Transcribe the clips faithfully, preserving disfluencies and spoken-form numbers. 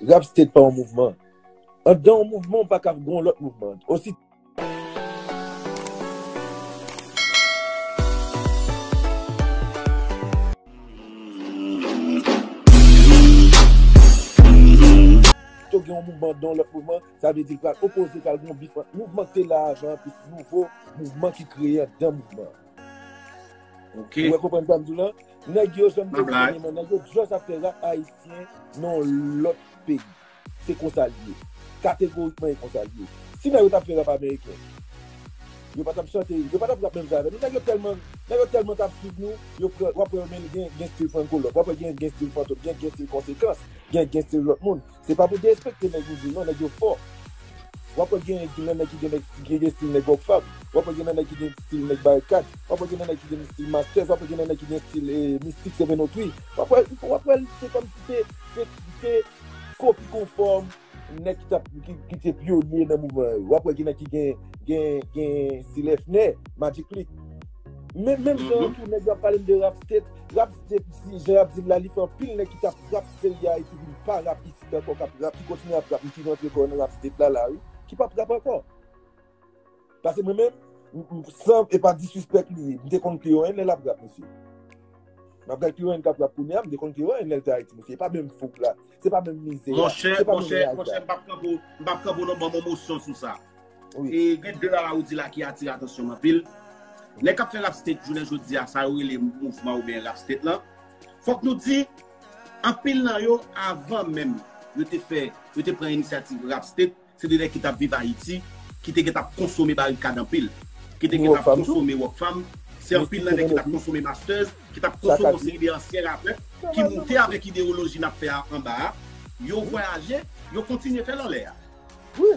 Rap State pa yon mouvman. Anndan yon mouvman, ou pa ka gen yon lòt mouvman. Osi to gen yon mouvman anndan yon lòt mouvman, sa vle di l pral opoze, pral gen yon bif ant mouvman ki te la avan, plis nouvo mouvman ki kreye anndan mouvman an. Ok. Ou wè, konprann sa m di w lan? Nèg yo janm te di anyen, men nèg yo just ap fè rap ayisyen nan yon lòt peyi. Se konsa l ye. Kategorikman, e konsa l ye. Si nèg yo t ap fè rap ameriken, yo pa t ap chante, yo pa t ap rap menm jan avè nou. Nèg yo tèlman, nèg yo tèlman t ap swiv nou, yo pran, w ap wè yo menm gen, gen stil Franco Love, w ap wè gen, gen stil Fantom, gen, gen stil Konsekans, gen, gen stil lòt moun. Se pa pou derespekte nèg nou di non, nèg yo fò. W ap wè gen, gen nèg ki gen, gen, gen stil nèg Rockfam. W ap wè gen nèg ki gen stil nèg Barikad. W ap wè gen nèg ki gen stil Masters. W ap wè gen nèg ki gen stil, eh, Mistik Seven O Three. W ap wè, w ap wè se kòmsi se, se, se kopi konfòm nèg ki t ap, ki, ki te pyonye nan mouvman yo. W ap wè gen nèg ki gen, gen, gen stil Efner, Magic Click. Men, menm jan an tou, nèg yo ap pale m de Rap State. Rap State, si jan y ap di l la, li fè anpil nèg ki t ap rap serye Ayiti vin pa rap isit ankò, k ap rap, ki kontinye ap rap, ki rantre kò nan Rap State la, la, wi, ki p ap rap ankò. Paske mwen menm, m, m, san, e pa disrespect li ye, m te konn Cleon lè l ap rap, mesye. M ap gad Cleon k ap rap kounye a, m te konn Cleon lè l te Ayiti, mesye. E pa menm foup la, se pa menm mizè a, se pa menm raj la. Monchè, monchè, m p ap kanpe w, m p ap kanpe w non, ban m yon mosyon sou sa. Wi. E gen de bagay ou di la ki atire atansyon m anpil. Nèg k ap fè Rap State jounen jodi a, sa yo rele mouvman oubyen Rap State lan. Fòk nou di, anpil nan yo, avan menm yo te fè, yo te pran inisyativ Rap State, se de nèg ki t ap viv Ayiti, ki te gentan ap konsome Barikad anpil, ki te gentan ap konsome Rockfam. Se anpil nan nèg ki t ap konsome Masters, ki t ap konsome yon seri de ansyen rapè, ki moute avèk idewoloji n ap fè a anba a. Yo vwayaje, yo kontinye fè l anlè a. Wi.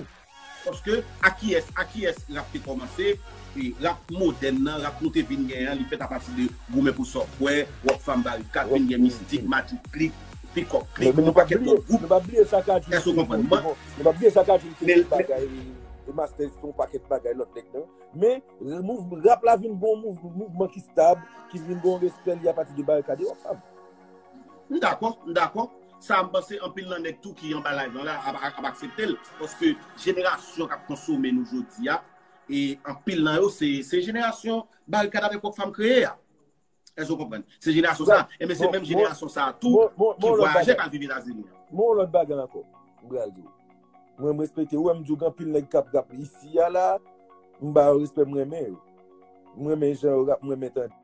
Paske a kiyès, a kiyès rap te kòmanse? E rap modèn nan, rap nou te vin genyen an, li fèt apati de goumen pou sa w kwè, Rockfam, Barikad, vin gen Mistik, Magic Click, Peacock Click, yon pakèt lòt gwoup. Èske w konprann mwen? Nou pa bliye sa Kadjil te yon bagay, e Masters te yon pakèt bagay lòt nèg nan. Men, mouv-, rap la vin gon mouv-, mouvman ki stab, ki vin gon respè li apati de Barikad e Rockfam. M dakò, m dakò. Sa, m panse anpil nan nèg tou ki anba live lan la ap, ap, ap aksepte l. Paske jenerasyon k ap konsome nou jodi a, e anpil nan yo, se, se jenerasyon Barikad avèk Rockfam kreye a. Èske w konprann? Se jenerasyon sa a. Ebyen, se menm jenerasyon sa a tou ki vwayaje k al viv Etazini an. Mwen, yon lòt bagay ankò, m pral di w. Mwen, m respekte w, m di w gen anpil nèg k ap rap isi a la, m ba yo respè, m renmen yo. M renmen jan yo rap, m renmen tande.